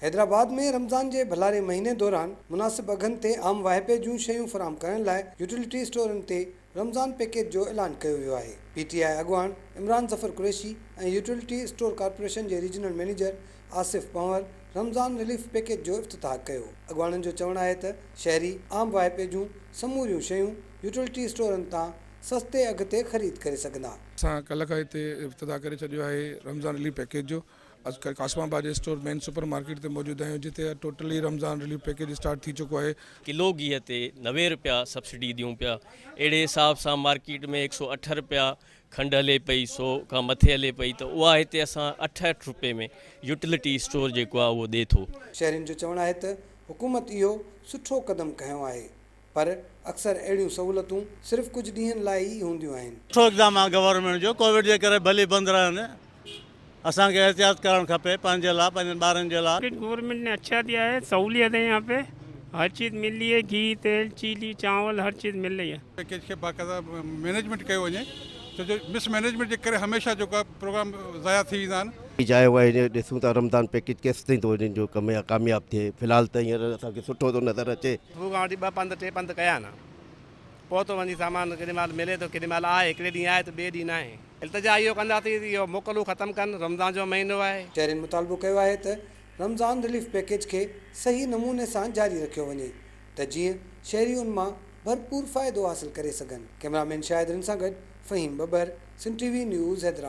حيدرآباد ۾ رمضان جي ڀلاري مهيني دوران مناسب اگهن تي عام واهپي جون شيون فراهم ڪرڻ لاء يوٽيلٽي اسٽورن تي رمضان پيڪيج جو اعلان ڪيو ويو آهي. پي ٽي آء اڳواڻ Imran Zafar Qureshi ۽ utility store corporation جي regional manager Asif Panhwar Ramzan relief package جو افتتاح ڪيو. اڳواڻن جو چوڻ آهي ته شهري عام واهپي جون سموريون شيون يوٽيلٽي اسٽورن تان سستي اگهه تي خريد ڪري سگهندا. اسان ڪلهه کان هتي افتتاح ڪري ڇڏيو آهي رمضان رليف پيڪيج جو. اڄ قاسم آباد جي اسٽور مين سپر مارڪيٽ تي موجود آهيون جتي totally Ramzan relief package start ٿي چڪو آهي. ڪلو گيهه تي 90 رپيا سبسڊي ڏيون پيا اهڙي حساب سان مارڪيٽ ۾ 108 رپيا کنڊ هلي پئي سو کان مٿي هلي پئي ته اها هتي اسان اٺ اٺ رپئي ۾ يوٽيلٽي اسٽور جيڪو آهي اهو ڏي ٿو. شهرين جو چوڻ آهي ته حڪومت اهو سٺو قدم کنيو آهي پر اڪثر اهڙيون سهولتون صرف ڪجهه ڏينهن لاء ئي هونديون آهن. سٺو اقدام آ گورنمينٽ جو ڪووڊ جي ڪري ڀلي بند رهن اسان کي احتياط ڪرڻ کپي پنهنجي لا پنهنجن ٻارن جي لا. گورنمينٽ ني اڇا ديا هي سهوليت هي يهان پي هر چيز مل رهي هي گهي تيل چيني چاول هر چيز مل رهي هي. پيڪيج کي باقاعده مينيجمينٽ ڪيو وڃي ڇو جو مس مينيجمينٽ جي ڪري هميشه جيڪو آهي پروگرام ضايع ٿي ويندا آهن. پيڪيج آيو آهي هينئر ڏسون ٿا رمضان پيڪيج ڪيستائين ٿو انهن جو ڪم ڪامياب ٿئي في الحال ته هينئر اسان کي سٺو ٿو نظر اچي. صبح کان وٺي ٻه پنڌ ٽي پنڌ ڪيا نه پوء ٿو وڃي سامان ڪيڏي مهل ملي ٿو ڪيڏي مهل آهي هڪڙي ڏينهن آهي ته ٻئي ڏينهن ناهي. التجا اهو ڪنداسين ته اهو موڪلون ختم ڪن رمضان جو مهينو آهي. شهرين مطالبو ڪيو آهي ته رمضان رليف پيڪيج کي صحيح نموني سان جاري رکيو وڃي ته جيئن شهري ان مان ڀرپور فائدو حاصل ڪري سگهن. ڪئميرا مين شاهد رند سان گڏ Faheem Babbar, Sindh T V news, Hyderabad.